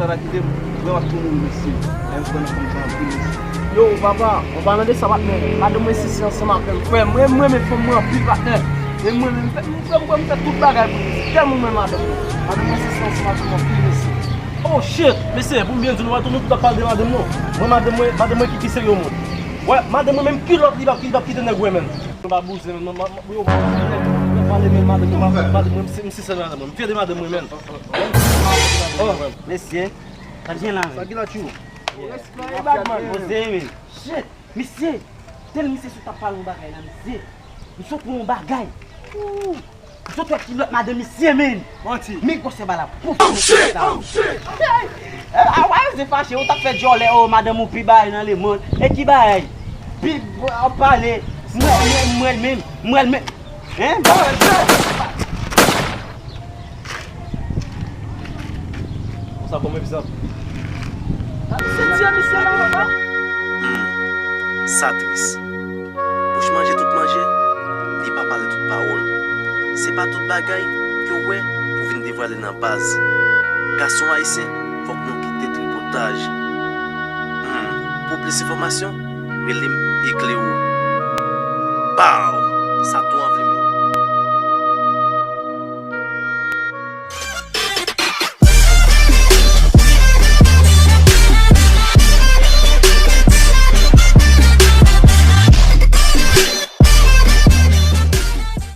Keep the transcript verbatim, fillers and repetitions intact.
Sa la kite m, frè, w ap tou mouri, mesye. Lè m pran nan fanm sa anpil, mesye. Yo, papa, w pa nan de sa, patnè. Madanm mwen sesi ansanm avè m, frè. Mwen, mwen renmen fanm mwen anpil, patnè. E mwen menm, frè, m, frè, m, frè, m fè tout bagay pou li, mesye. Tèlman mwen renmen madanm mwen. Madanm mwen sesi ansanm avè m anpil, mesye. Oh shit! Mesye, pou m byen di nou, nou tout ap pale de madanm nou. Mwen, madanm mwen, madanm mwen ki pi serye o mond. Wè, madanm mwen menm kilòt li p ap, li p ap kite nèg wè, menn. Mwen pa bouzen, menn. Mwen, mwen, mwen, mwen pale, menn, madanm mwen, madanm mwen, m si, m si sèl madanm mwen. M fyè de madanm mwen, menn. Oh, mesye. Sa k gen la, menn? Sa k gen la, tchou? Respè, e bad man. Poze, menn. Shit, mesye. Tèl misye sot ap pale yon bagay la, mesye. M sot wè yon bagay. Ooh. M sot wè kilòt madanm misye, menn. Manti. Men gwosè bagay la. Pouf, oh shit, oh shit. A wè, se fache, ou t ap fè djòlè, oh, madanm ou pi bagay nan lemonn. E ki bagay? Pi, w ap pale. Mwen, mwen, mwen menm, mwen menm. Hein? Bon, sa kòm egzanp. Misye tiye misye la, papa. Hmm, sa tris. Bouch manje tout manje, li pa pale tout pawòl. Se pa tout bagay ke w wè pou vin devwale nan baz. Gason ayisyen, fòk nou kite tripotaj. Hmm, pou plis enfòmasyon, rele m Ekleo. Pow! Sa tou an